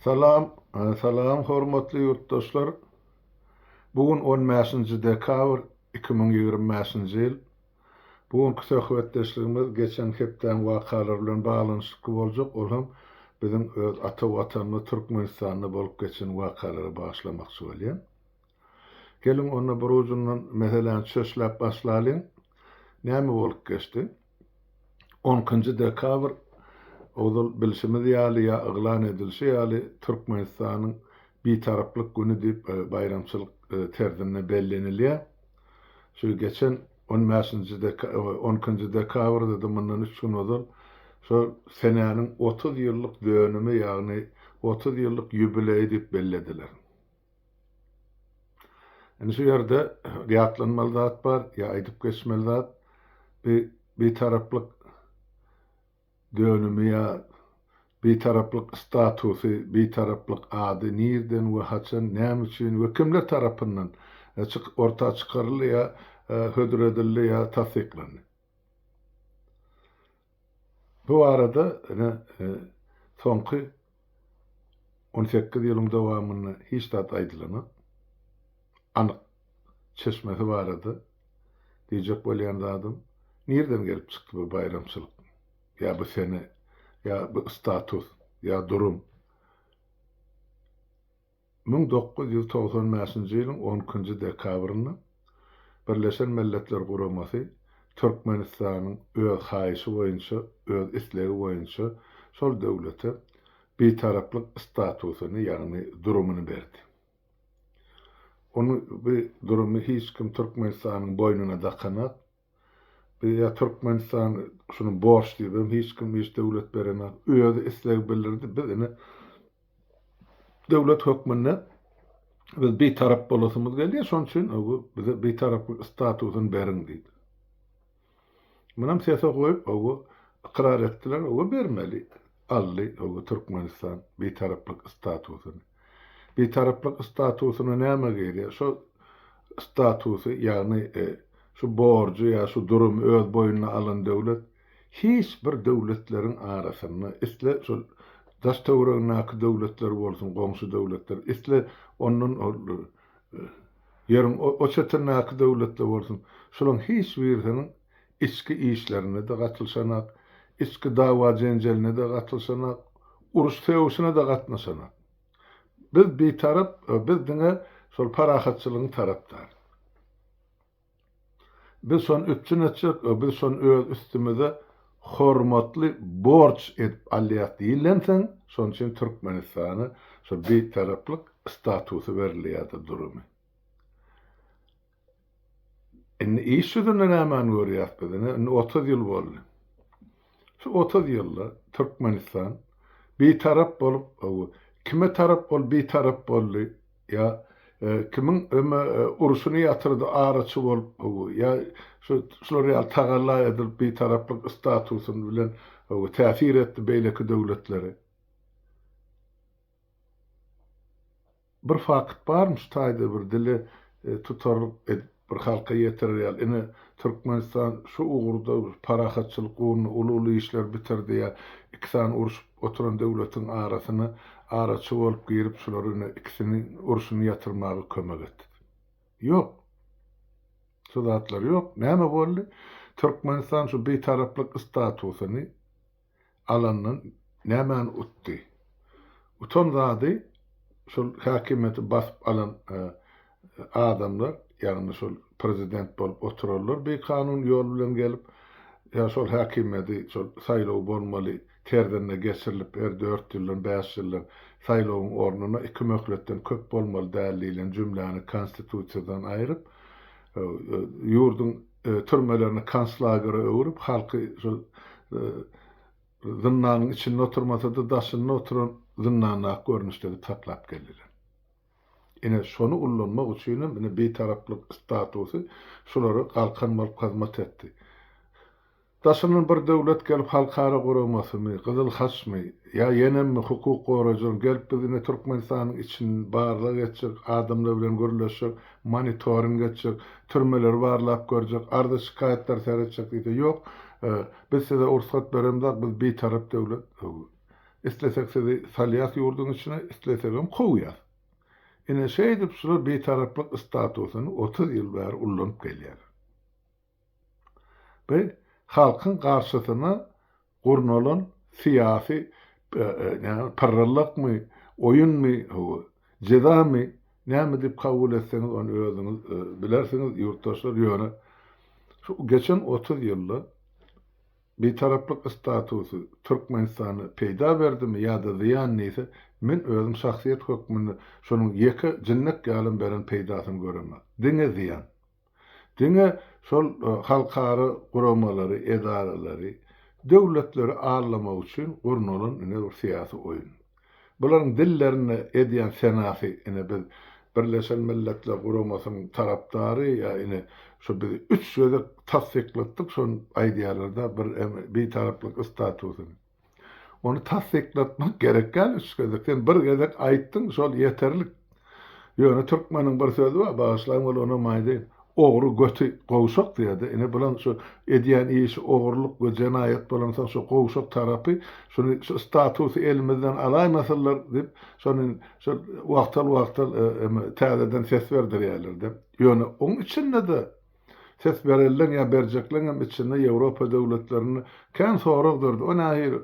Salam, salam hormatly ýurtdaşlar. Bu gün on bäşinji dekabr 2025-nji ýyl. Bu günki söhbetdeşligimiz geçen hepdäň wakalary bilen baglanyşykly boljak, ol hem biziň öz ata Watanymyz Türkmenistanda bolup geçen wakalara bagyşlamakçy bolýan. Geliň onda bir ujundan meseläni çöşläp başlalyň. Näme bolup geçdi? On ikinji dekabr ozal bilşimiz ýaly ýa yglan edilişi ýaly Türkmenistanyň Bitaraplyk güni diýip baýramçylyk terzinde bellenilýär. Şu geçen on bäşinji on ikinji dekabrda-da mundan üç gün ozal şol senäniň 30 ýyllyk dönümi ýagny 30 ýyllyk ýubileýi diýip bellediler. Indi şu ýerde ýatlanmaly zat bar, ýa aýdyp geçmeli zat, bi Bitaraplyk dönümi ýa Bitaraplyk statusy, Bitaraplyk ady nirden we haçan, näme üçin we kimler tarapyndan orta çykaryldy ýa hödür edildi ýa tassyklandy? Bu barada ine soňky 18 ýylyň dowamynda hiç zat aýdylanok. Anyk çeşmesi barada diýjek bolýan zadym, nirden gelip çykdy bu baýramçylyk ýa bu sene ýa bu status ýa durum? 1995-nji ýylyň on ikinji dekabrynda Birleşen Milletler Guramasy Türkmenistanyň öz haýyşy boýunça, öz islegi boýunça şol döwlete Bitaraplyk statusyny, ýagny durumyny berdi. Ony bu durumy hiç kim Türkmenistanyň boýnuna dakanok. Ýa Türkmenistan şuny borç diýip hem hiç kim hiç döwlet berenok. Özi isleg bildirdi. Biz ine döwlet hökmünde biz bitarap bolasymyz gelýär, şonuň üçin bize bitaraplyk statusyny beriň diýdi. Munam sese goýup, oba ykrar etdiler, oba bermeli. Aldy oba Türkmenistan bitaraplyk statusyny. Bitaraplyk statusyna näme girýär? Şo statusy, ýagny şu borjy ýa şu durumy öz boýnuna alan döwlet hiç bir döwletleriň arasynda, isle şol daş-töweregindäki döwletler bolsun, goňşy döwletler, isle ondan ýeriň o çetindäki döwletler bolsun, şolaryň hiç birisiniň içki işlerine-de gatylyşanak, içki dawa-jenjeline-de gatylyşanak, uruş-sögüşine-de gatnaşanak. Biz bitarap, biz diňe şol parahatçylygyň tarapdary. Biz şony üpjün etjek, biz şony öz üstümize hormatly borç edip alýas diýilensoň, şonuň üçin Türkmenistana şol bitaraplyk statusy berilýär-de durumy. Indi iş ýüzünde nämäni görýäs biz? Ine, indi 30 ýyl boldy. Şu 30 ýylda Türkmenistan bitarap bolup, kime tarap ol bitarap boldy ýa kimiň öme urşuny ýatyrdy araçy bolup, ýa şu şular ýaly tagalla edilip bitaraplyk statusyny bilen täsir etdi beýleki döwletlere. Bir fakt barmy şu taýda bir dile tutarlyk edip bir halka ýetirer ýaly ine Türkmenistan şu ugurda parahatçylyk ugrunda uly uly işler bitirdi ýa iki sany urşup oturan döwletiň arasyna araçy bolup girip şulary ine ikisini urşuny ýatyrmaga kömek etdi diýip. Ýok. Şu zatlar ýok. Näme boldy? Türkmenistan şu bitaraplyk statusyny alandan nämäni utdy? Utan zady şol häkimiýeti basyp alan adamlar, ýagny şol prezident bolup oturanlar bikanun ýol bilen gelip, ýa şol häkimiýeti şol saýlaw bolmaly terzinde geçirilip her dört ýyldan, bäş ýyldan saýlawyň ornuna iki möhletden köp bolmaly däl diýlen jümläni konstitusiýadan aýryp, ýurduň türmelerini konslagere öwrüp, halky şol zyndanyň içinde oturmasa-da, daşynda oturan zyndandaky görnüşde edip saklap geldiler. Ine, şony ullanmak üçinem ine bitaraplyk statusy şulara galkan bolup hyzmat etdi. Daşyndan bir döwlet gelip halkara guramasymy, Gyzyl Haçmy, ýa ýenemmi hukuk goraýjylaryň gelip biz ine Türkmenistanyň içini barlag etjek, adamlar bilen gürleşjek, monitoring etjek, türmeleri barlap görjek, arza-şikaýatlary seretjek diýse, ýok, biz size ursat beremzok, biz bitarap döwlet. Islesek sizi salýas ýurduň içine, islesegem kowýas. Ine şeýdip şular bitaraplyk statusyny 30 ýyl bäri ullanyp gelýärler. Bu halkyň garşysyna gurnalan syýasy näme pyrrylykmy, oýunmy, hawa, jezamy, näme diýip kabul etseňiz ony özüňiz bilersiňiz ýurtdaşlar, ýöne şu geçen 30 ýylda Bitaraplyk statusy Türkmenistana peýda berdimi ýa-da zyýan diýse, men özüm şahsyýet hökmünde şonuň ýeke jinnek ýalam beren peýdasyny göremok. Diňe zyýan. Diňe şol halkara guramalary, edaralary, döwletleri aldamak üçin gurnalan ine bir syýasy oýun. Bularyň dillerinde edýän senasy ine biz Birleşen Milletler Guramasynyň tarapdary ýa ine şu biz üç gezek tassyklatdyk şony aýdýarlarda bir bitaraplyk statusyny. Ony tassyklatmak gerek däl üç gezek. Sen bir gezek aýtdyň şol ýeterlik. Ýöne türkmeniň bir sözi bar bagyşlaň ol onam aýdaýyn. Ogry göti gowşak diýýärde. Ine bulaň şu edýän işi ogurlyk we jenaýat bolansoň şu gowşak tarapy şuny şu statusy elimizden alaýmasynlar diýip şony şol wagtal wagtal täzeden ses berdirýärlerde. Ýöne oň içinde-de ses berelleň ýa berjekleňem içinde Ýewropa döwletlerinde kän sorag dördi. O nähili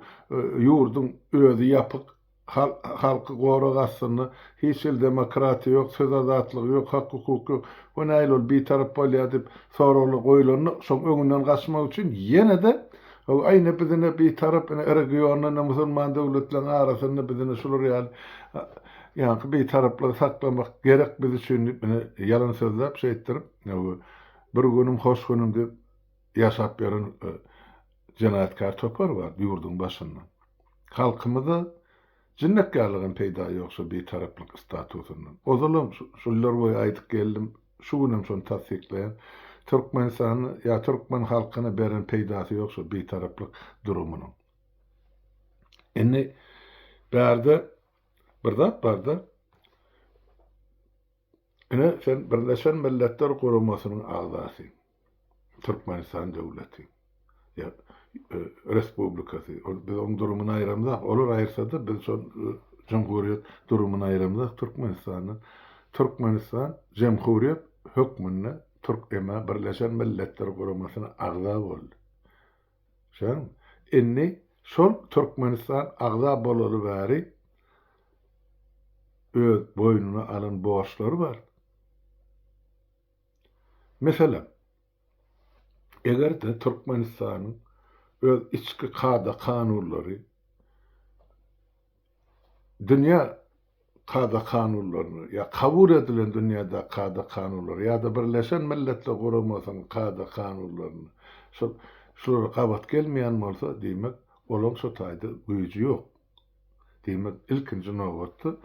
ýurduň özi ýapyk Halky gorag astynda, hiç hili demokratiýa ýok, söz azatlygy ýok, hak-hukuk ýok. O nähili ol bitarap bolýar diýip soraglar goýlanda, şoň öňünden gaçmak üçin ýene-de Aý ine biz ine bitarap ine regionda ine musulman döwletleriň arasynda biz ine şular ýaly ýaňky bitaraplygy saklamak gerek biz üçin diýip ine ýalan sözläp şeýtdirip bir günüm hoş günüm diýip ýaşap ýören jenaýatkär topar bar ýurduň başynda. Halkymyza jinnekgärligem peýda ýok şu bitaraplyk statusyndan. Ozalam şu ýyllar boýy aýdyp geldim, şu günem şony tassyklaýan. Türkmenistana ýa türkmen halkyna beren peýdasy ýok şu bitaraplyk durumynyň. Indi bärde bir zat barda. Ine, sen Birleşen Milletler Guramasynyň agzasy, Türkmenistan döwleti, ýa respublikasy, ol biz oň durumyny aýramzak, olar aýyrsa-da biz şol jumhuriýet durumyny aýramzak Türkmenistandan. Türkmenistan jemhuriýet hökmünde Türk MA Birleşen Milletler Guramasyna agza boldy. Şoň indi şol Türkmenistan agza bolaly bäri öz boýnuna alan borçlary bar. Meselem, eger-de Türkmenistanyň öz içki kada-kanunlary dünýä kada-kanunlaryna ýa kabul edilen dünýädäki kada-kanunlara ýa-da Birleşen Milletler Guramasynyň kada-kanunlaryna şol şulara gabat gelmeýän bolsa, diýmek, olaň şo taýda güýji ýok. Diýmek, ilkinji nobatda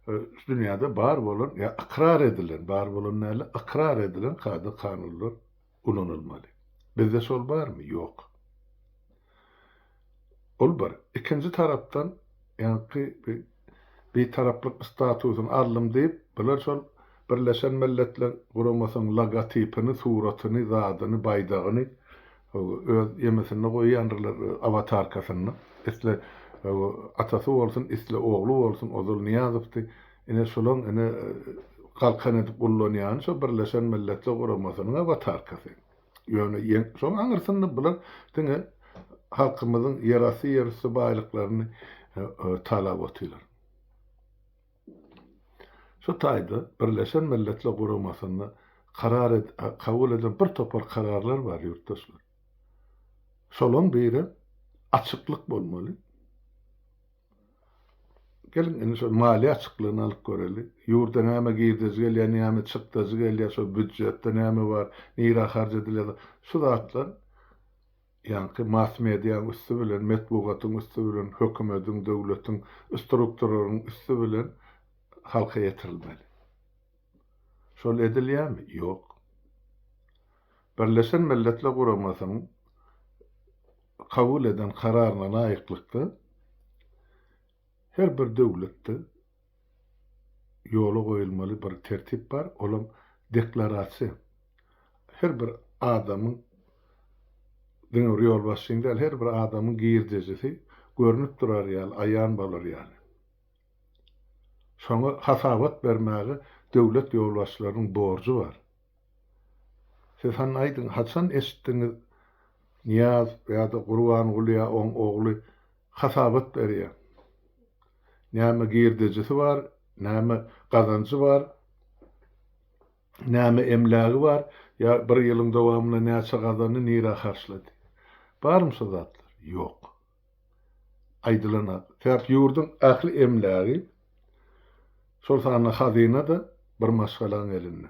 şu dünýäde bar bolan ýa ykrar edilen, bar bolan däl-de, ykrar edilen kada-kanunlar ulanylmaly. Bizde şol barmy? Ýok. Ol bir. Ikinji tarapdan, ýaňky Bitaraplyk statusyny aldym diýip, bular şol Birleşen Milletler Guramasynyň logotipini, suratyny, zadyny, baýdagyny öz ýemesinde goýýandyrlar, awatarkasynda. Isle atasy bolsun, isle ogly bolsun, ozal Nyýazowdy. Ine şolaň ine galkan edip ullanýany şo Birleşen Milletler Guramasynyň awatarkasy. Ýöne şoň aňyrsynda bular diňe halkymyzyň ýerasty, ýerüsti baýlyklaryny talap otyrlar. Şu taýda Birleşen Milletler Guramasynda karar kabul edilen bir topar kararlar bar ýurtdaşlar. Şolaň biri açyklyk bolmaly. Geliň indi şo maliýe açyklygyny alyp göreli. Ýurda näme girdeji gelýär, näme çykdajy gelýär, şo býudjetde näme bar, nirä harç edilýär. Şu zatlar ýaňky mass mediaň üsti bilen, metbugatyň üsti bilen, hökümediň, döwletiň strukturalarynyň üsti bilen halka ýetirilmeli. Şol edilýärmi? Ýok. Birleşen Milletler Guramasynyň kabul eden kararyna laýyklykda, her bir döwletde ýola goýulmaly bir tertip bar, olam deklarasiýa. Her bir adamyň, diňe bir ýolbaşçyň däl, her bir adamyň girdejisi. görnüp durar ýaly, aýan bolar ýaly. Şoňa hasabat bermäge döwlet ýolbaşçylarynyň borjy bar. Siz hany aýdyň, haçan eşitdiňiz Nyýazow ýa-da Gurbanguly ýa oň ogly hasabat berýär. Näme girdejisi bar, näme gazanjy bar, näme emlägi bar, ýa bir ýylyň dowamynda näçe gazandy, nirä harçlady. Barmy şo zatlar? Ýok. Aýdylanok. Sebäp ýurduň ähli emlägi, şol sanda hazyna-da bir maşgalaň elinde.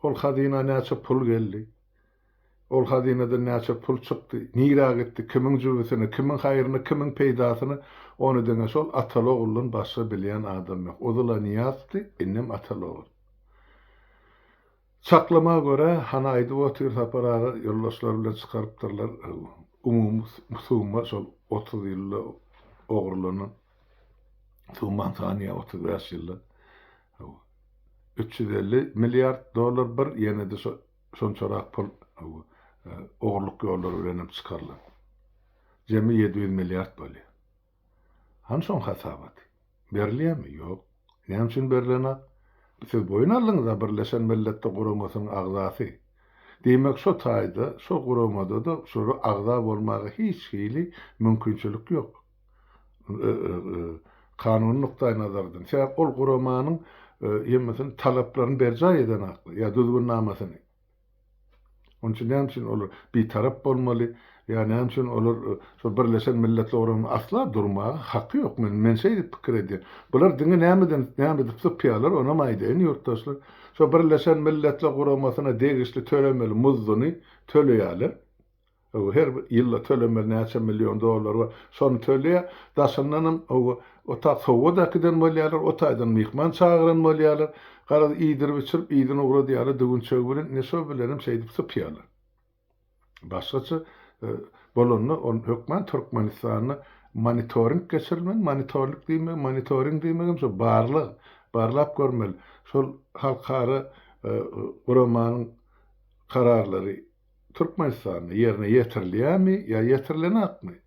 Ol hazyna näçe pul geldi, Ol hazynadan näçe pul çykdy, nirä gitdi, kimiň jübüsine, kimiň haýryna, kimiň peýdasyna, ony diňe şol ataly-oguldan başga bilýän adam ýok. Ozal-a Nyýazdy, indem ataly-ogul. Çaklama görä, hany aýdyp otyr Sapar aga, ýoldaşlary bilen çykarypdyrlar, umumy summa şol 30 ýylda ogurlanan summaň sany ýa 35 ýylda 350 milliard dollar bir, ýene-de şo Şonçarak pul ogurlyk ýollary bilenem çykarylan. Jemi 700 milliard bolýar. Hany şoň hasabaty? Berilýärmi? Ýok. Näme üçin berilenok? Siz boýun aldyňyz-a Birleşen Milletler Guramasynyň agzasy. Diýmek şo taýda, şo guramada-da şolara agza bolmaga hiç hili mümkinçilik ýok. Kanuny nukdaýnazardan. Sebäp ol guramanyň hemmesini talaplaryny berjaý edenaklar ýa düzgünnamasyny. Onuň üçin näme üçin olar bitarap bolmaly ýa näme üçin olar şol Birleşen Milletler Guramasyna asla durmaga haky ýok. Men men şeýdip pikir edýän. Bular diňe nämeden näme edip sypýarlar onam aýdaýyn ýurtdaşlar. Şo Birleşen Milletler Guramasyna degişli tölemeli muzduny töleýärler. Hawa, her bir ýylda tölemeli näçe million dollar bar, şony töleýär. Daşyndanam, hawa, o tak sowgat äkiden bolýarlar, o taýdan myhman çagyran bolýarlar. Garaz, iýdirip-içirip, yzyna ugradýarlar düwünçegi bilen, ine, şo bilenem şeýdip sypýarlar. Başgaça bolanda, ol hökman Türkmenistanda monitoring geçirilmeli. Monitorlik diýmek, monitoring diýmegem şo barlag, barlap görmeli. Şol halkara guramanyň kararlary Türkmenistanda ýerine ýetirilýärmi ýa ýetirilenakmy?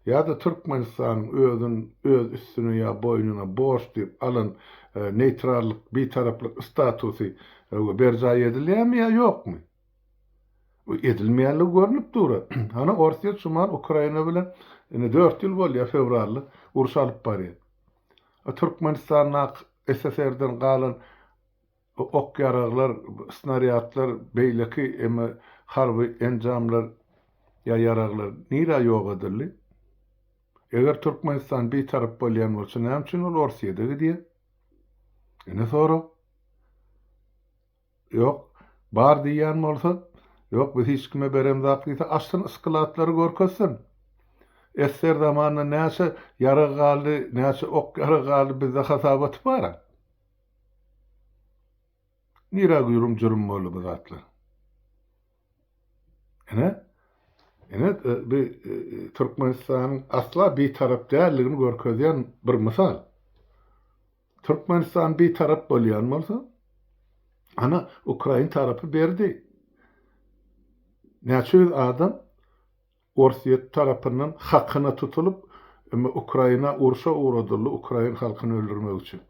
Ýa-da Türkmenistanyň özün öz üstüne ýa boýnuna borç diýip alan neýtrallyk, bitaraplyk statusy berjaý edilýärmi ýa ýokmy? Bu edilmeýänligi görnüp dur. Hany Orsýet şumal Ukraina bilen indi dört ýyl bolýar fewralda uruş alyp barýar. Türkmenistandaky SSR-den galan Ok-ýaraglar, snarýadlar, beýleki eme harby enjamlar ýa ýaraglar nirä ýok edildi? Eger Türkmenistan bitarap bolýan bolsa näme üçin ol Orsýede gidýär? Ine sorag. Ýok, bar diýýän bolsa, ýok biz hiç kime beremzak diýse açsyn sklatlary görkezsin. SSR zamanynda näçe ýarag galdy, näçe ok-ýarag galdy bizde hasabaty bar-a. Nirä güýrüm-jürüm boldy bu zatlar? Ine, ine e, bu e, Türkmenistanyň asla bitarap däldigini görkezýän bir mysal. Türkmenistan bitarap bolýan bolsa, ana Ukrain tarapy berdi. Näçe ýüz adam Orsýet tarapyndan hakyna tutulyp, Ukraina urşa ugradyldy, ukrain halkyny öldürmek üçin.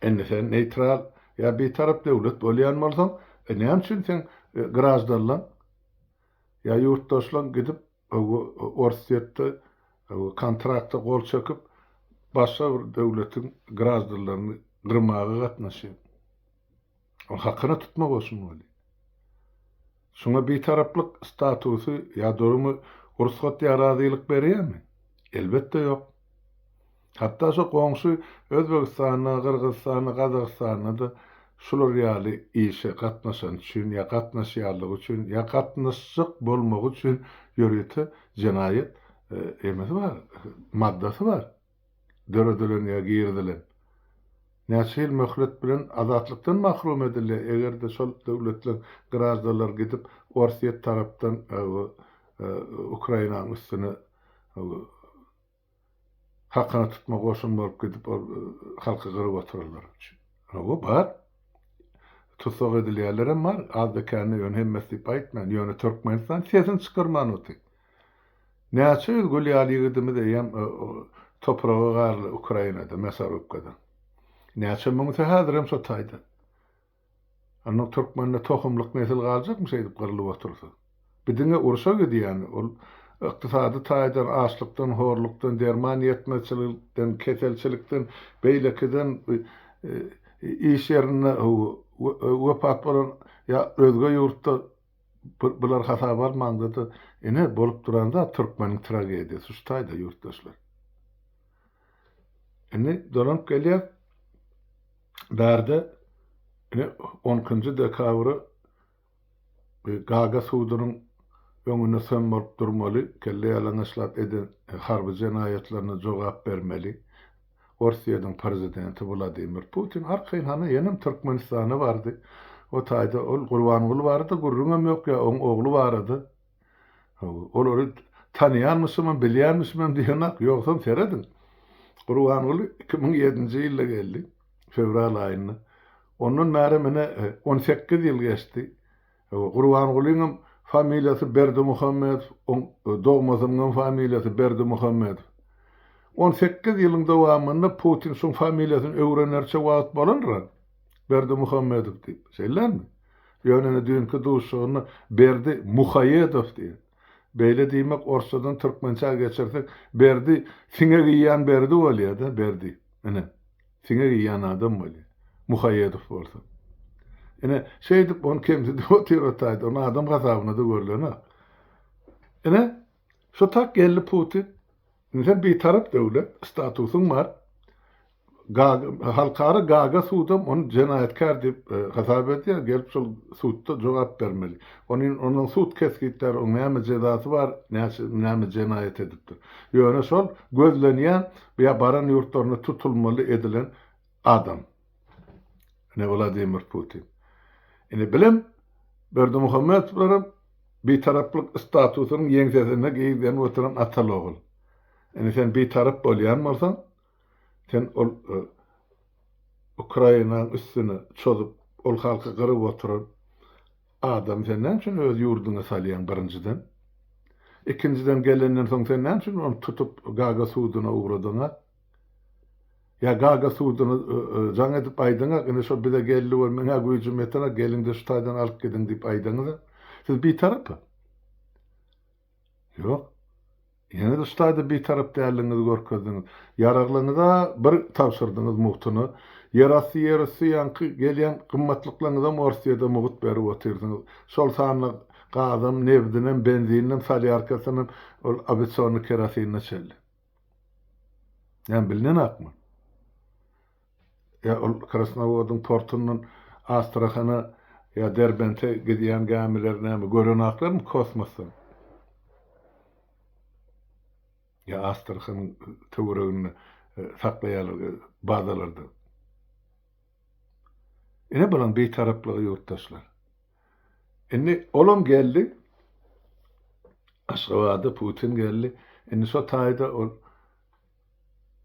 Indi sen neýtral ýa bitarap döwlet bolýan bolsaň, e, näme üçin seň e, graždanlaň ýa ýurtdaşlaň gidip Orsýetde kontrakta gol çekip, başga bir döwletiň graždanlaryny gyrmaga gatnaşýar? Ol hakyna tutma goşun bolýar. Şuňa bitaraplyk statusy ýa durumy rugsat ýa razylyk berýärmi? Elbetde ýok. Hatda şo goňşy Özbegistanda, Gyrgyzystanda, Gazagystanda-da şular ýaly işe gatnaşany üçin ýa gatnaşýanlygy üçin ýa gatnaşjak bolmagy üçin ýörite jenaýat emesi bar, maddasy bar. Döredilen ýa girizilen. Näçe ýyl möhlet bilen azatlykdan mahrum edilýär, eger-de şol döwletleň graždanlary gidip Orsýet tarapdan Ukrainanyň üstüne hakyna tutma goşun bolup gidip ol halky gyryp oturanlar üçin. Hawa, bar. Tussag edilýänlerem bar, azda-kände, ýöne hemmesi diýip aýtman. Ýöne Türkmenistan sesini çykarman otyr. Näçe ýüz gül ýaly ýigidimiz eýýäm topraga garyldy Ukrainada, Mäsarubkada. Näçe müňüsi häzirem şo taýda. Onda türkmende tohumlyk nesil galjakmy şeýdip gyrlyp otursa? Bi diňe urşa gidýän, ol ykdysady taýdan açlykdan, horlukdan, derman ýetmezçilikden, keselçilikden, beýlekiden iş ýerinde wepat bolan ýa özge ýurtda bular hasaba almaňda-da ine bolup duran zat türkmeniň tragediýasy şu taýda ýurtdaşlar. Indi dolanyp gelýäs. Bärde ine on ikinji dekabra Gaga sudunyň öňünde söm bolup durmaly, kelle ýalaňaçlap eden harby jenaýatlaryna jogap bermeli. Orsýetiň prezidenti Wladimir Putin arkaýyn hana ýenem Türkmenistana bardy. O taýda ol Gurbanguly barada gürrüňem ýok ýa oň ogly barada. Olary tanaýanmyşymam, bilýänmişimem diýenak, ýogsam serediň. Gurbanguly 2007-nji ýylda geldi, fewral aýynda. Ondan bärem ine 18 ýyl geçdi. Gurbangulyňam familiýasy Berdimuhamedow, oň dogmasynyňam familiýasy Berdimuhamedow. 18 ýylyň dowamynda Putin şuň familiýasyny öwrenerçe wagt bolandyr-a, Berdimuhamedow diýip. Şeýle dälmi? Ýöne ine düýnki duşuşygynda Berdi Muhaýedow diýen. Beýle diýmek orsçadan türkmençä geçirsek Berdi siňek iýýän Berdi bolýa-da, Berdi. Ine, siňek iýýän adam bolýa. Muhaýedow bolsa. Ine, şeýdip ony kemsidip otyr o taýda. Ony adam hasabyna-da görlenok. Ine, şo tak geldi Putin. Indi sen bitarap döwlet, statusyň bar. Gaga, halkara Gaga sudam ony jenaýatkär diýip hasap edýär, gelip şol sudda jogap bermeli. Ony ondan sud kesgitlär, oň näme jezasy bar, näçe näme jenaýat edipdir. Ýöne şol gözlenýän ýa baran ýurtlarynda tutulmaly edilen adam. Ine Wladimir Putin. Ine bilem Berdimuhamedowlaram bitaraplyk statusynyň ýeňsesinde gizlenip oturan ataly-ogul. Ine sen bitarap bolýan bolsaň, Sen ol Ukrainaň üstüne çozup, ol halky gyryp oturan adamy sen näme üçin öz ýurduňa salýaň birinjiden? Ikinjiden gelenden soň sen näme üçin ony tutup Gaga suduna ugradyňa? Ýa Gaga suduna jaň edip aýdyňa, ine şo bize geldi we meňä güýjüm ýetenak, geliňde şu taýdan alyp gidiň diýip aýdaňyza. Siz bitarap-a. Ýok. Ýene-de şu taýda bitarap däldigiňizi görkezdiňiz. Ýaraglaryňyza bir tabşyrdyňyz mugtuna. Ýerasty, ýerüsti ýaňky gelýän gymmatlyklaryňyzam Orsýede mugt berip otyrsyňyz. Şol sanda gazam, nebdinem, benzininem, solýarkasynam, ol awiasionnyý kerosinine çenli. Näme bilnenakmy? Ýa ol Krasnowodyň portundan Astrahana ýa Derbente gidýän gämileri näme görenaklarmy kosmosdan? Ýa Astrahanyň töwereginde saklaýarlar bazalarda. Ine bulaň bitaraplygy ýurtdaşlar. Indi olam geldi. Aşgabada Putin geldi. Indi şo taýda ol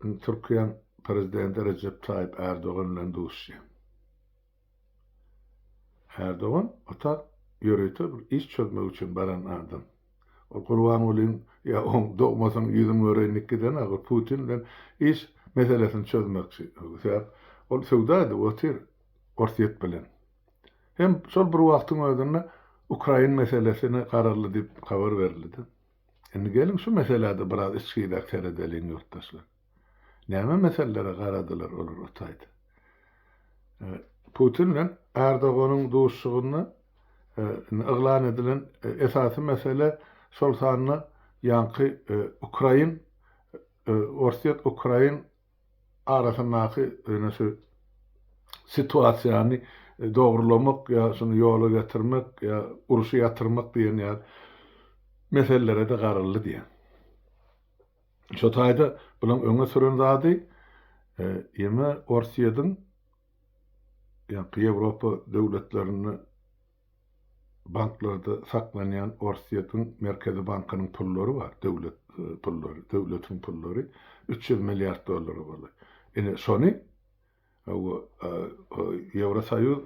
Türkiýäň prezidenti Rejep Taýyp Ärdogan bilen duşuşýar. Ärdogan o tak ýörite bir iş çözmek üçin baran adam. Ol Gurbangulyň ýa oň dogmasynyň ýüzüni göreýin diýip gidenok, ol Putin bilen iş meselesini çözmekçi. Sebäp ol söwda edip otyr Orsýet bilen. Hem şol bir wagtyň özünde ukrain meselesine garaldy diýip habar berildi. Indi geliň şu meselä-de biraz içgiräk seredeliň ýurtdaşlar. Näme meselelere garadylar olar o taýda? Putin bilen Erdoganyň duşuşygynda indi yglan edilen esasy mesele şol sanda ýaňky ukrain Orsýet-Ukrain arasyndaky ýöne şu situasiýany dogrulamak ýa şuny ýola getirmek ýa urşy ýatyrmak diýen ýaly meselelere-de garaldy diýýär. Şo taýda bulaň öňe süren zady ýeme Orsýetiň ýaňky Ýewropa döwletlerinde Banklarda saklanýan Orsýetiň Merkezi bankynyň pullary bar, döwlet pullary, döwletiň pullary 300 milliard dollara golaý. Ine, şony Ýewrosoýuz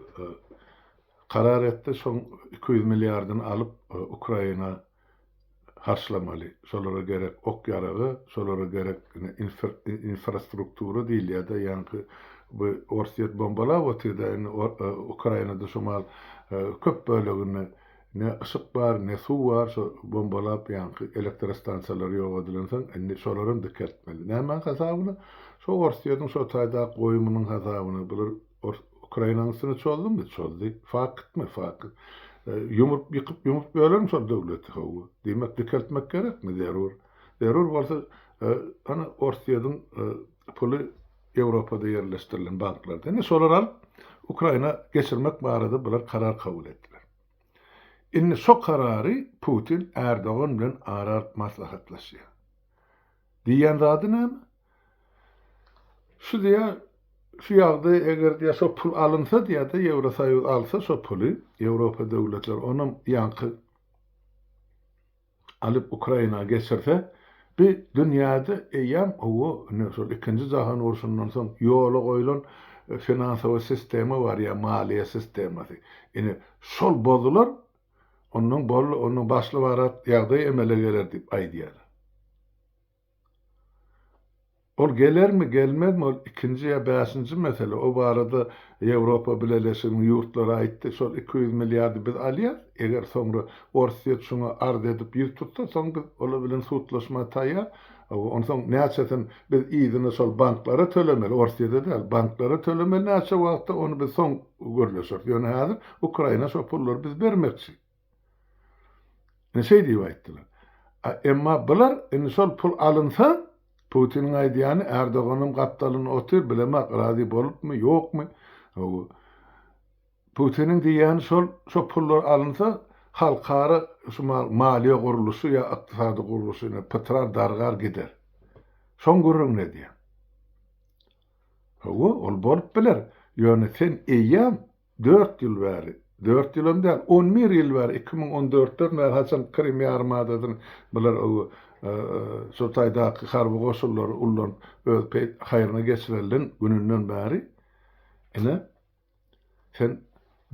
karar etdi, şoň 200 milliardyny alyp Ukraina. harçlamaly. Şolara gerek ok-ýaragy, şolara gerek ine infrastruktura diýilýär-de, ýaňky bu Orsýet bombalap otyr-da indi Ukrainada şo mal köp böleginde ne yşyk bar, ne suw bar, şo bombalap ýaňky elektrostansiýalar ýok edilensoň indi şolaram dikeltmeli. Nämäň hasabyna? Şo Orsýetiň şo taýdaky goýumynyň hasabyna. Bular Ukrainanyň üstüne çozdumy? Çozdy. Faktmy? Fakt. Ýumrup, ýykyp, ýumrup bölermi şol döwleti? Hawa. Diýmek, dikeltmek gerekmi? Zerur. Zerur bolsa, ana, Orsýetiň puly Ýewropada ýerleşdirilen banklarda. Indi şolary alyp, Ukraina geçirmek barada bular karar kabul etdiler. Indi şo karary Putin Ärdogan bilen ara alyp maslahatlaşýar. Diýýän zady näme? Şu diýýär, şu ýagdaý eger diýýär şo pul alynsa diýýär-de, Ýewrosoýuz alsa şo puly, Ýewropa döwletleri onam ýaňky alyp Ukraina geçirse, bi dünýäde eýýäm hawa, indi şol ikinji jahan urşundan soň ýola goýlan finansowy sistema bar ýa maliýe sistemasy. Ine, şol bozular, ondan boldy, ondan başly-barat ýagdaý emele geler diýip aýdýarlar. Ol gelermi, gelmezmi, ol ikinji ýa bäşinji mesele. O barada Ýewropa Bileleşiginiň ýurtlary aýtdy, şol 200 milliardy biz alýas, eger soňra Orsýet şuňa arz edip ýüz tutsa, soň biz olar bilen sudlaşma taýýar. Onsoň näçesini biz yzyna şol banklara tölemeli, Orsýede däl, banklara tölemeli näçe wagtda, ony biz soň gürleşeris. Ýöne häzir Ukraina şo pullary biz bermekçi. Ine şeý diýip aýtdylar. A emma bular indi şol pul alynsa, Putiniň aýdýany Erdoganam gapdalynda otyr, bilemok razy bolupmy, ýokmy. Hawa. Putiniň diýýäni şol, şo pullar alynsa, halkara şu maliýe gurluşy ýa ykdysady gurluşy ine pytrar, dargar gider. Şoň gürrüňini edýär. Hawa, ol bolup biler. Ýöne sen eýýäm Dört ýyl bäri, dört ýylam däl, on bir ýyl bäri, 2014-den bäri haçan Krym ýarymadasyny bular şo taýdaky harby goşunlary ullanyp öz haýryna geçirenden gününden bäri ine sen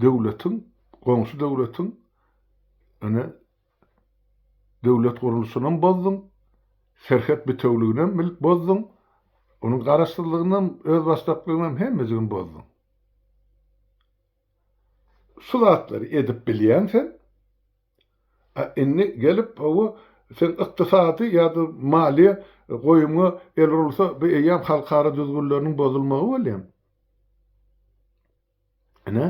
döwletiň, goňşy döwletiň ine döwlet gurluşynam bozduň, serhet bitewliginem bozduň, onuň garaşsyzlygynam, özbaşdaklygynam hemmejigini bozduň. Şu zatlary edip bilýäň sen. A indi gelip hawa sen ykdysady ýa-da maliýe goýumyňa el urulsa bu eýýäm halkara düzgünleriniň bozulmagy bolýar. Ine,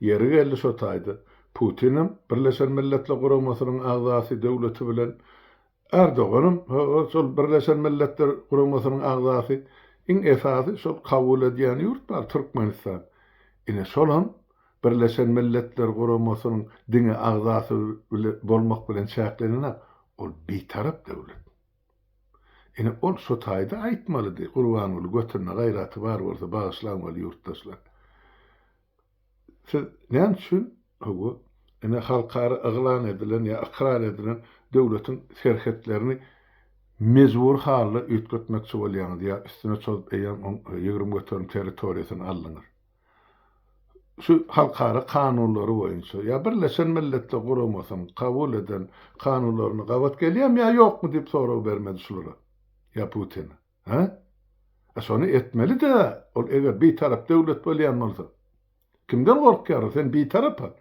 ýeri geldi şo taýda. Putinem Birleşen Milletler Guramasynyň agzasy döwleti bilen Erdoganam şol Birleşen Milletler Guramasynyň agzasy. Iň esasy şol kabul edýän ýurt bar Türkmenistan. Ine şolam Birleşen Milletler Guramasynyň diňe agzasy bolmak bilen çäklenenak, ol bitarap döwlet. Ine ol şo taýda aýtmalydy Gurbanguly götünde gaýraty bar bolsa bagyşlaň weli ýurtdaşlar. Siz näme üçin, hawa, ine halkara yglan edilen ýa ykrar edilen döwletiň serhetlerini mejbury halda üýtgetmekçi bolýaňyz ýa üstüne çozup eýýäm oň 20% territoriýasyny aldyňyz? Şu halkara kanunlary boýunça ýa Birleşen Milletler Guramasynyň kabul eden kanunlaryna gabat gelýärmi ýa ýokmy diýip sorag bermedi şulara ýa Putine. Hä? A şony etmeli-dä, ol eger bitarap döwlet bolýan bolsa. Kimden gorkýar ol? Sen bitarap-a.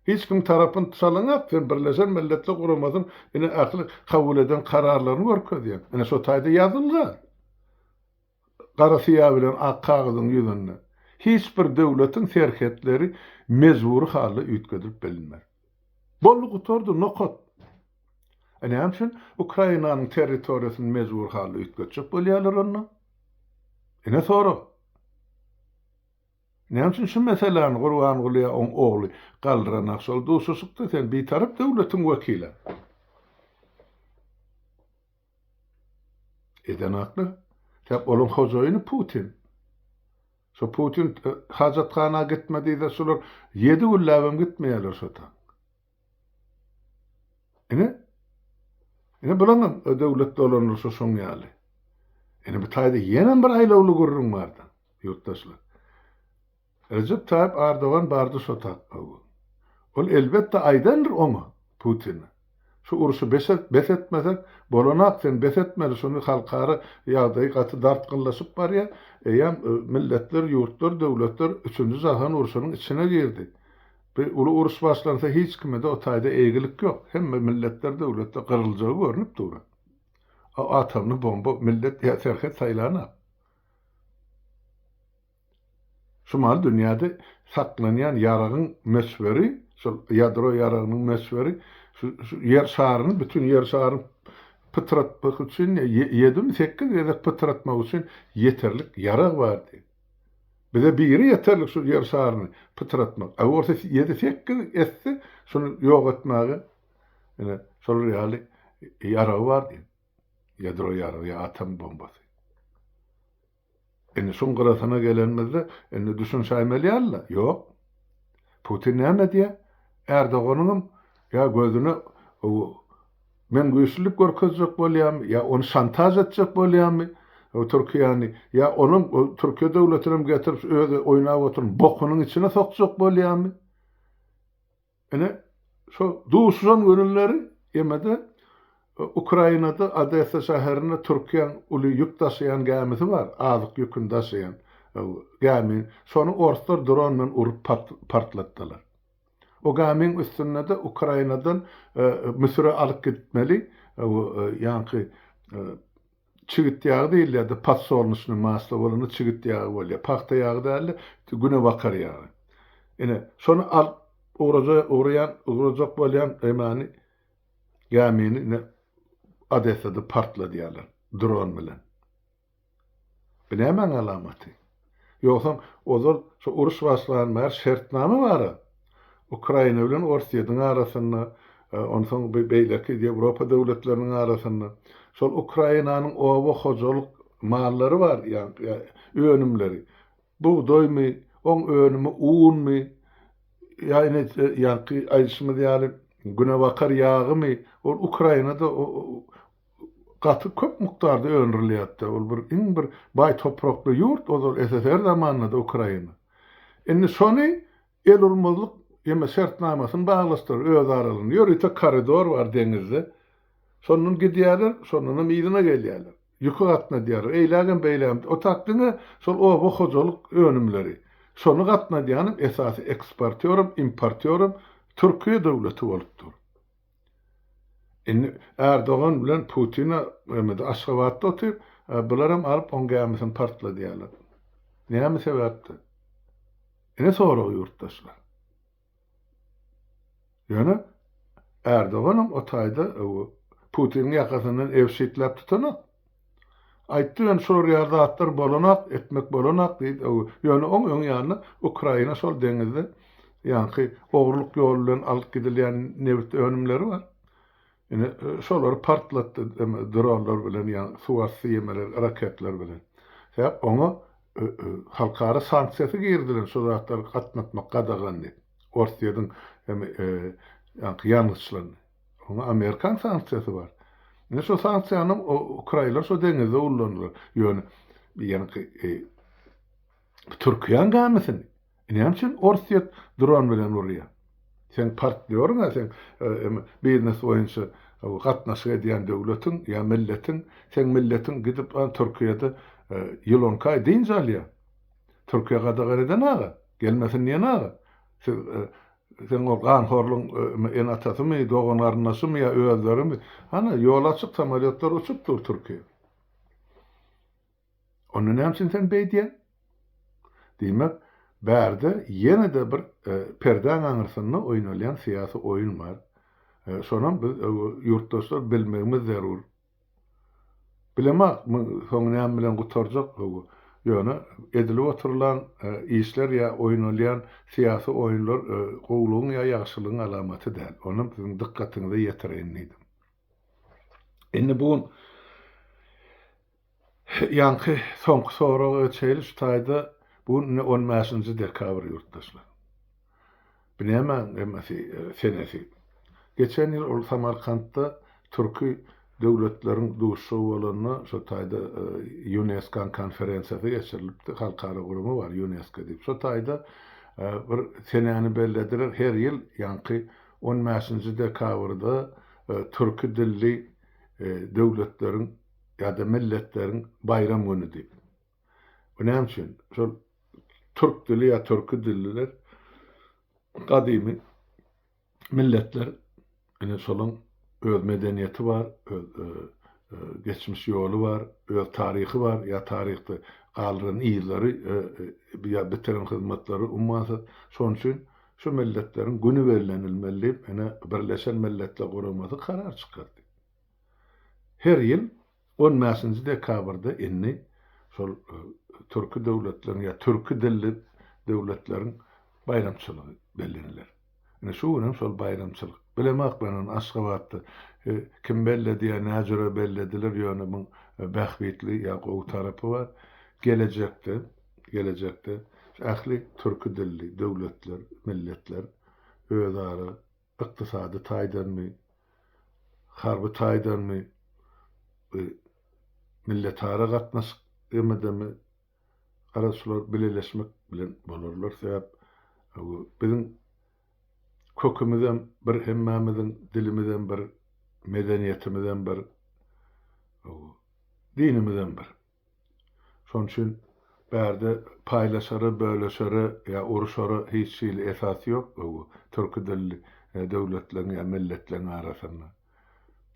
Hiç kim tarapyny çalaňak, sen Birleşen Milletler Guramasynyň ine ähli kabul eden kararlaryny görkezýäň. Ine şo taýda ýazylgy. Gara syýa bilen ak kagyzyň ýüzünde. Hiç bir döwletiň serhetleri mejbury halda üýtgedilip bilinmez. Boldy gutardy, nokat. E näme üçin Ukrainanyň territoriýasyny mejbury halda üýtgetjek bolýarlar onda? Ine sorag. Näme üçin şu meseläni Gurbanguly ýa oň ogly galdyranak şol duşuşykda sen bitarap döwletiň wekili. Edenaklar. Sebäp olaň hojaýyny Putin. Şo Putin hajathana gitme diýse şular ýedi günläbem gitmeýärler şo tak. Ine. Ine bulaňam döwlet dolandyryşy şoň ýaly. Ine bu taýda ýenem bir aýlawly gürrüň barda, ýurtdaşlar. Rejep Taýyp Ardogan bardy şo tak. Ol elbetde aýdandyr oňa, Putine. Şu urşy bes et, bes etmesek bolanak, sen bes etmeli şuny halkara ýagdaýy gaty dartgynlaşyp barýar, eýýäm milletler, ýurtlar, döwletler üçünji jahan urşunyň içine girdi. Bir uly uruş başlansa hiç kime-de o taýda eýgilik ýok, hemme milletler, döwletler gyryljagy görnüp dur. A atomny bomba millet ýa serhet saýlanak. Şu mahaly dünýäde saklanýan ýaragyň möçberi, şol ýadro ýaragynyň möçberi şu ýer şaryny, bütin ýer şaryny pytratmak üçin, ýedimi, sekiz gezek pytratmak üçin ýeterlik ýarag bar diýip. Bize biri ýeterlik şu ýer şaryny pytratmak. A bolsa ýedi-sekiz esse şuny ýok etmäge ine şolar ýaly ýaragy bar diýip. Ýadro ýaragy ýa atom bombasy. Indi şuň gyrasyna gelenimizde indi düşünşäýmeli ýaly-la. Ýok. Putin näme edýär? Erdoganyňam ýa gözüne men güýçlülik görkezjek bolýarmy, ýa ony şantaž etjek bolýarmy, Türkiýäni, ýa onuň Türkiýe döwletinem getirip şu özi oýnap oturan bokunyň içine sokjak bolýarmy? Ine, şo duşuşan günleri ýene-de Ukrainada Odessa şäherinde Türkiýäň uly ýük daşaýan gämisi bar, azyk ýüküni daşaýan gämi. Şony orslar dron bilen urup partlatdylar. O gämiň üstünde-de Ukrainadan Müsüre alyp gitmeli ýaňky Çigit ýagy diýilýär-de, podsolnuşnyý maslo bolanda çigit ýagy bolýar. Pagta ýagy däl-de, günebakar ýagy. Ine, şony alyp ugraja, ugraýan, ugrajak bolýan emany, gämini ine Odessada partladýarlar dron bilen. Bu nämäň alamaty? Ýogsam ozal şu uruş başlan bäri şertnama bar-a. Ukraina bilen Orsýetiň arasynda, onsoň beýleki Ýewropa döwletleriniň arasynda. Şol Ukrainanyň oba hojalyk mallary bar, ýa önümleri. Bugdaýmy, oň önümi unmy, ýa ine ýaňky aýdyşymyz ýaly günebakar ýagymy, ol Ukrainada gaty köp mukdarda öndürilýärdi. Ol bir iň bir baý toprakly ýurt ozal SSR zamanynda-da Ukraina. Indi şony el urmazlyk ýa şertnamasyny baglaşdylar öz aralarynda. Ýörite koridor bar deňizde. Şondan gidýärler, şondanam yzyna gelýärler. Ýüki gatnadýarlar. Eýlägem beýlägem. O tak diňe şol oba hojalyk önümleri. Şony gatnadýanam esasy eksportýoram, importýoram Türkiýe döwleti bolup dur. Indi Erdogan bilen Putin-a emede Aşgabatda otyr, bularam alyp oň gämisini partladýarlar. Näme sebäpden? Ine sorag ýurtdaşlar. Ýöne Erdoganam o taýda Putiniň ýakasyndan ebşitläp tutanok. Aýtdy ýöne şolar ýaly zatlar bolanak, etmek bolanak diýdi. Ýöne oň öň ýanynda Ukraina şol deňizde ýaňky ogurlyk ýoly bilen alyp gidilýän nebit önümleri bar. Ine şolary partlatdy dronlar bilen ýa suwasty ýemeler, raketler bilen. Sebäp oňa halkara sanksiýasy girizilen şo zatlary gatnatmak gadagan diýip. Orsýetiň hem ýaňky ýangyçlaryny. Oňa Amerikan sanksiýasy bar. Ine şo sanksiýany ukrainler şo deňizde ullandylar. Ýöne ýaňky e, Türkiýäň gämisini näme üçin Orsýet dron bilen urýar? Seň partnýoryň-a seň e, biznes boýunça gatnaşyk edýän döwletiň ýa milletiň, seň milletiň gidip Türkiýede e, ýyl on iki aý dynç alýar. Türkiýe gadagan eden aga, gelmesin diýen aga. Siz e, Seň ol ganhorlyň ene-atasymy, dogan-garyndaşymy ýa özlerimi? Hana, ýol açyk, samolýotlar uçup dur Türkiýe. Onda näme üçin sen beýdýäň? Diýmek, bärde ýene-de bir perdäň aňyrsynda oýnalýan syýasy oýun bar. Şonam biz ýurtdaşlar bilmegimiz zerur. Bilemok, soňy näme bilen gutarjak, hawa. Ýöne edilip oturylan işler ýa oýnalýan syýasy oýunlar gowulygyň ýa ýagşylygyň alamaty däl. Onam siziň dykgatyňyza ýetireýin diýdim. Indi bu gün ýaňky soňky soraga geçeýli şu taýda. Bu gün indi on bäşinji dekabr ýurtdaşlar. Bu nämäň emesi, senesi? Geçen ýyl ol Samarkantda türki döwletleriň duşuşygy bolanda, şo taýda ÝUNESKO-nyň konferensiýasy geçirilipdi, halkara gurama bar ÝUNESKO diýip. Şo taýda bir senäni bellediler, her ýyl ýaňky on bäşinji dekabrda. türki dilli döwletleriň ýa-da milletleriň baýram güni diýip. Bu näme üçin? Şol türk dili ýa türki dilliler gadymy milletler ine şolaň öz medeniýeti bar, öz geçmiş ýoly bar, öz taryhy bar ýa taryhda galdyran yzlary ýa bitiren hyzmatlary ummasyz. Şonuň üçin şu milletleriň güni bellenilmeli diýip ine Birleşen Milletler Guramasy karar çykardy. Her ýyl on bäşinji dekabrda indi şol türki döwletleriň ýa türki dilli döwletleriň baýramçylygy belleniler. Ine şu gün hem şol baýramçylyk. Bilemok men ony Aşgabatda kim belledi ýa näjüre bellediler ýöne muň bähbitli ýa gowy tarapy bar. Gelejekde, gelejekde şu ähli türki dilli döwletler, milletler özara ykdysady taýdanmy, harby taýdanmy, milletara gatnaşyk emedemi, garaz şular bileleşmek bilen bolarlar. Sebäp biziň kökümizem bir hemmämiziň, dilimizem bir, medeniýetimizem bir, dinimizem bir. Şonuň üçin bärde paýlaşara, bölüşere ýa uruşara hiç hili esas ýok bu türki dilli döwletleriň ýa milletleriň arasynda.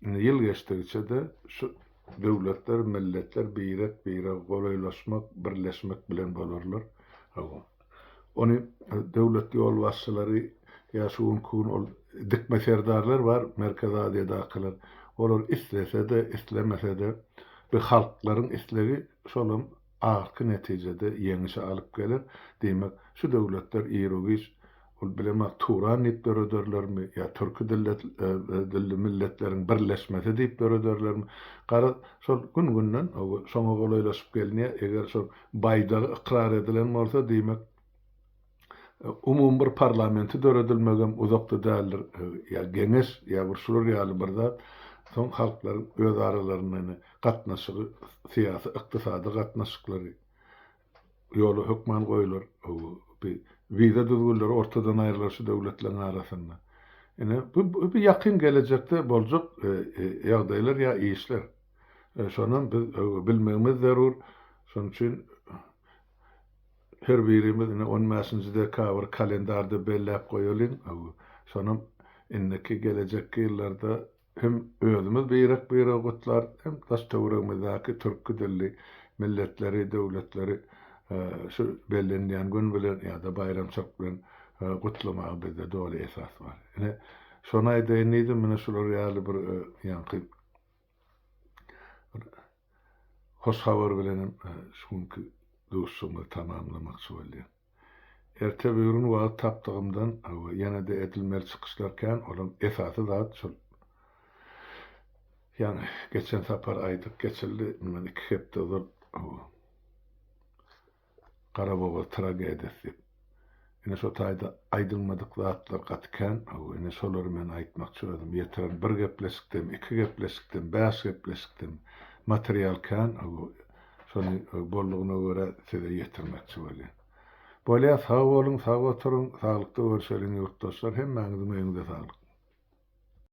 Indi ýyl geçdigiçe-de şu döwletler, milletler birek-birege golaýlaşmak, birleşmek bilen bolarlar. Hawa. Ony döwlet ýolbaşçylary ýa şu günki gün ol dikme serdarlar bar Merkezi Aziýadakylar. Olar islese-de, islemese-de bu halklaryň islegi şolam ahyrky netijede ýeňişe alyp geler. Diýmek, şu döwletler iru-giç ol bilemok Turan diýip dörederlermi ýa türki dilli milletleriň birleşmesi diýip dörederlermi. Garaz, şol gün-günden şoňa golaýlaşyp gelinýär. Eger şol baýdagy ykrar edilen bolsa, diýmek, umumy bir parlamenti döredilmegem uzakda däldir, ýa geňeş, ýa bir şular ýaly bir zat, soň halklaryň öz aralarynda gatnaşygy, syýasy, ykdysady gatnaşyklary ýola hökman goýular, bi wiza düzgünleri ortadan aýrylar şu döwletleriň arasynda. Ine, bu bu ýakyn gelejekde boljak ýagdaýlar ýa işler. Şonam biz bilmegimiz zerur. Şonuň üçin her birimiz ine on bäşinji dekabr kalendarda belläp goýalyň. Şonam indiki gelejekki ýyllarda hem özümiz birek-biregi gutlarys, hem daş-töweregimizdäki türki dilli milletleri, döwletleri şu bellenilýän gün bilen ýa-da baýramçylyk bilen gutlamaga bizde doly esas bar. Ine, şony aýdaýyn diýdim, mine şular ýaly bir ýaňky Bir hoş habar bilenem şu günki duşuşygymyzy tamamlamakçy bolýan. Erte-böwrün wagt tapdygymdan ýene-de edilmeli çykyşlar kän, olam esasy zat şol ýaňy geçen sapar aýdyp geçildi, mundan iki hepde ozal Garabogaz tragediýasy diýip. Ine şo taýda aýdylmadyk zatlar gaty kän, hawa, ine şolary men aýtmakçy özüm. Ýetiren bir gepleşikdemi, iki gepleşikdemi, bäş gepleşikdemi material kän, hawa, şony boldugyna görä size ýetirmekçi bolýan. Bolýa, sag boluň, sag oturyň, saglykda görşeliň ýurtdaşlar, hemmäňiziň öýüňize saglyk.